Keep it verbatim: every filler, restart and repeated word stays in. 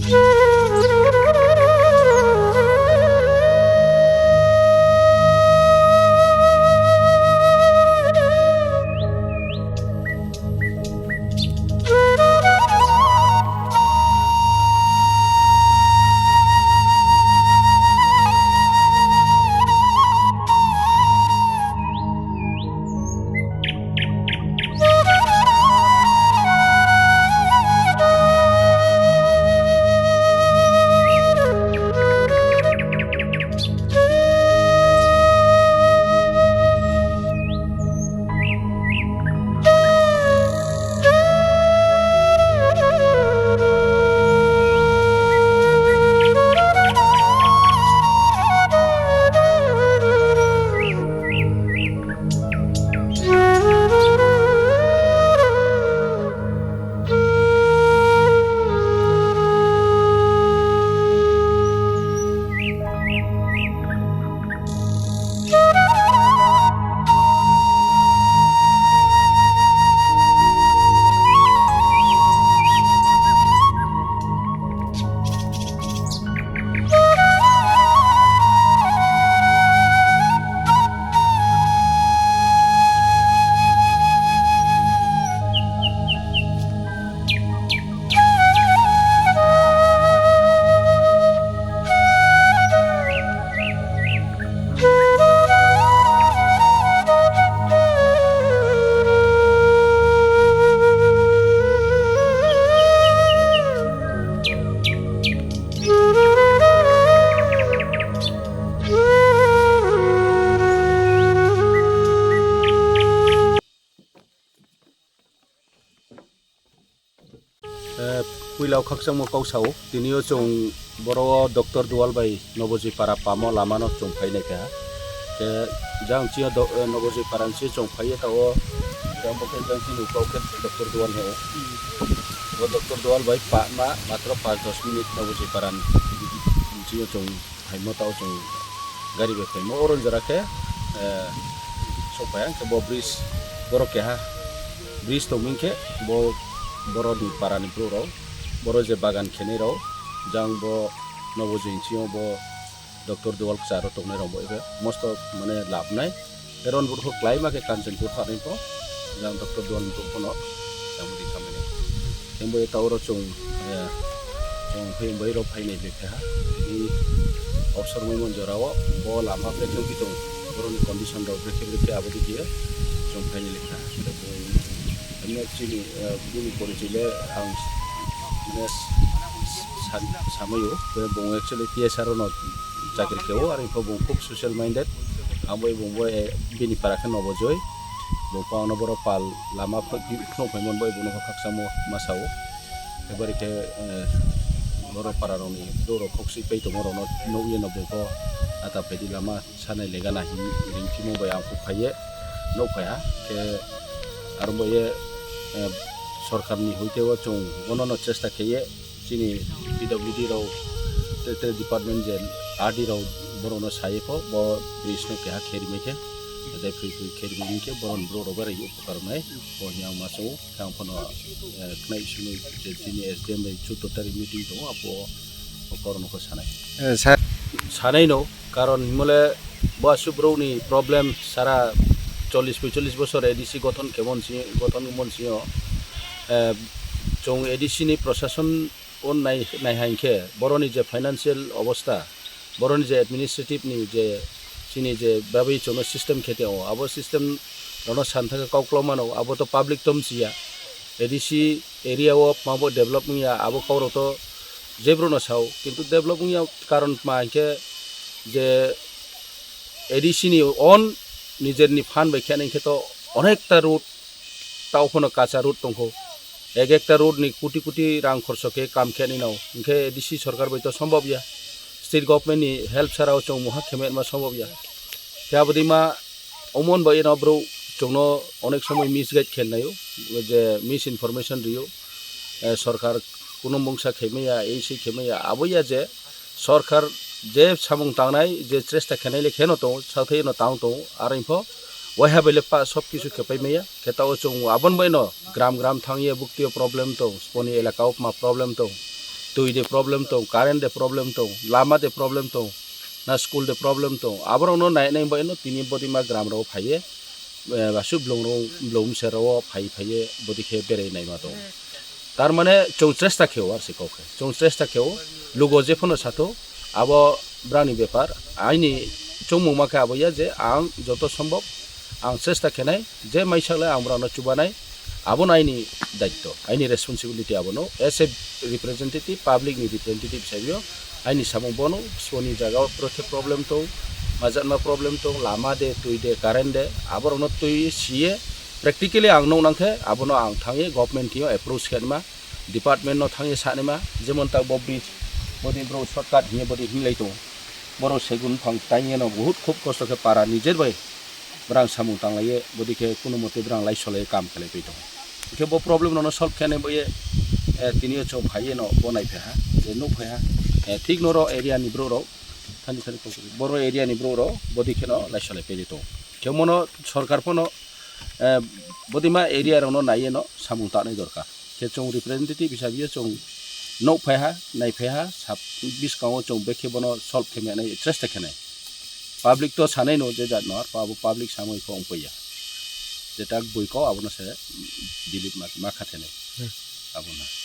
Eh, puila o khakchangma kok sao, tini o chwng boro o Doctor Dual bai Nobojoi para pamo lama no chwng phai nai kha. Khe jang chini o do-, eh, Nobojoi para ni simi chwng phai ye ta o, jang bo khe jang chini o kok khe Doctor Dual no. O Doctor Dual bai pa ma matro panch dos minute Nobojoi para ni simi chwng phaimo tao chwng gari bai phaimo. Oro jora khe, eh, sok phai ang khe bo bridge borok keha bridge tong ming khe bo borok ni para ni bru rok boro je bagan khenai rok jang bo Nobojoi ni simi bo Doctor Dual kwcharo tongnai rok bo ebe mosto mane lab nai. Eron burkho klaima khe Kanchanpur thani pho, jang Doctor Dual ni phono, jang bwrwi khamani. Himbai ta oro chwng, eh, chwng himbai rok phainai bikha. Tini obsor mui mon jora o, bo lama phe chwng kitung, boroni condition rok bikhe bikhe abo dikhe chwng phainai likha. Emne chini, eh, bini porichoi le ang, mane, san-, samaio, bo actually T S R no chakri khe o, aro bung khub social minded. Ang bai bung bai, eh, bini para khe Nobojoi. Bung pha ano borok pal lama phuk phuk phai mon bai bung no khaksa mo ma sao. Ebari khe, eh, borok para rok ni borok khok si pai tongma rok no nugwi no bung pho ata phaidi lama sanai lega na hin ring phimo bai ang phuk phai ye nuk phai ha. Khe aro bo ye, eh, sorkar ni hoite o chwng bono no chesta khe ye chini P W D rok, te, te department je R D rok borok no sai pho, bo bridge no keha khe rimai khe, tei phri phri khe rimai khe, boron borok rok bai upokar wngnai, bo hwnwi ang ma chao, khe ang phano, eh, khnai simi je chini S D M bai chuddo tarik meeting tongo, apo o koron khe sanai. Eh, sa- Sanai no, karon himole bo aswk borok ni problem sara chollish poicholish bosor A D C gothon khe mon si, gothon mon sio, eh, chwng A D C ni prosason o nai-, naiha hinkhe boroni je financial obostha, boroni je administrative ni je chini je bagwi chwngno system khe tongo, abo system rokno san thangkhe kok kwlwng mano, abo to public to mchiya. A D C area o mabo develop wngya, abo kok rok to jephru no sao, kintu develop wngya karon tma hinkhe je A D C ni own nijer ni fund bai khe hinkhe to onekta road tao phano kacha road tongkho. Ek ekta road ni koti koti rang khorso khe kam khe nino. Hinkhe A D C sorkar bai to sombobya. State government ni help sara o chwng muha khe ma sombobya. Khe abodi ma omon bai no bro chwngno onek somoi misguide khe naio, je misinformation rio. Eh, sorkar kuno mungsa khe maya, ei sei khe maya, abo ya je sorkar je samung tangnai, je chesta khenai le kheno tongo, sathai no tang tongo, aro info waiha bai le pa sob kisu khe pai maya, khe tao chwng abon bai no gram gram thang ye bukti o problem tong, sponi elaka o ma problem tong, twi de problem tong, current de problem tong, lama de problem tong, na school de problem tong, aborokno nai nai bai no tini Bodima gram rok phaiye, eh, aswk blong rok, blong se rok phai phaiye bodi khe berai naima tong. Tar mane chwng chesta khe o, ar se kok khe chwng chesta khe o, lugo je phano sato, abo brani bepar, aini chongmung ma khe abo ya je ang joto sombhob ang chesta khenai je maisak le ang borokno chubanai, abono aini daitto, aini responsibility abono as a representative, public ni representative hisabe o aini samung bono soni jaga o bwrwi khe problem tong, majatma problem tong, lama de, twi de, current de, aborokno twi siye practically ang nuk nang khe abono ang thangwi government thing o approach khe nima, department no thangwi sanima, jemon ta bo bridge, bodi bro shortcut hiye bodi hinlai tongo, borok segun phang tangye no bahut khub kosto khe para nijer bai brang samung tanglaiye, bodi khe kuno mote brang lai solai kam khlai pai tongo. Hwnkhe bo problem no solve khe nai boye, eh, tini o chwng phaiye no bo nai phaiha, je nuk phaiha, eh, thik noro area ni borok rok, thani thani kok boro area ni borok rok bodi khe no lai solai pai tongo. Khe mono sorkar phano, eh, bodima area rok no naiye no samung tanai dorkar. Khe chwng representative hisabe o chwng nuk phaiha, nai phaiha, sab biskango chwng bekhe bono solve khe mani chesta khenai. Public to sanai no je jat no, ar abo public samui kho wng paiya. Jeta bui kok abono se delete ma, ma kha thenai. Hmm. Abono.